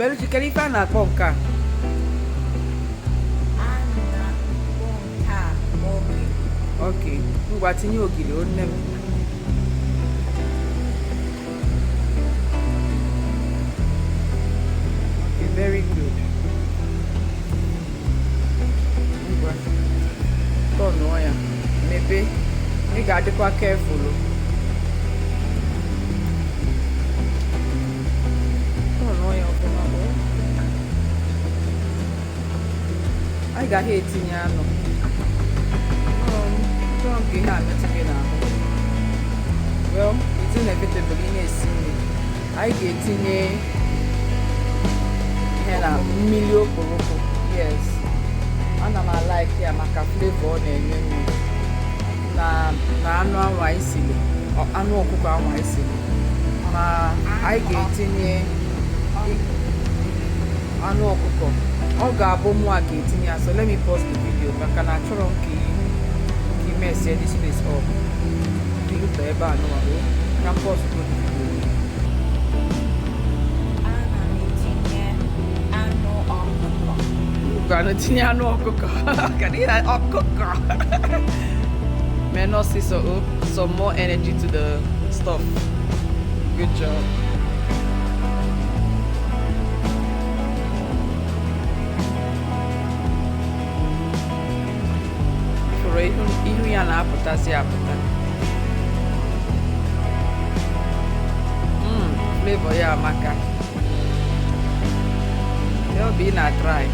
Beluchi, kedu ife a na-akpọ nke a? A na-akpọ nke a ogiri. Okay, ngwa, tinye ogiri o nne m. Okay, very good. Ngwa, tọnụọ ya, mepee. Ị ga-adịkwa careful o. Tọnụọ ya ọfụma o. Anyị ga-ahịa etinye anụ. Chọrọ m ka ihe a metụ gị n'ahụ. Well, it's inevitable, ị na-esi nri. Anyị ga-etinye ihe na mmiri okporoko. Yes, ana m alike ya maka flavor ọ na-enye nri na anụ anwụ anyị siri, anụ ọkụkọ anwụ anyị siri. Ma anyị ga-etinye anụ ọkụkọ, ọ ga-abụ mụ a ga-etinye ya. So let me pause the video maka na achọrọ m ka ị mesie this place up. Ịrụta ebe a nụwa o ka m pause go the video. Ana m etinye anụ ọkụkọ. Gwanụ, tinye anụ ọkụkọ. Kedu ihe ọkụkọ mee n'ọsịsọ o? Some more energy to the stuff. Good job. Ifuru ihu ya na-apụtazi apụta. Flavor ya amaka. Ya ọ bụ ị na-try.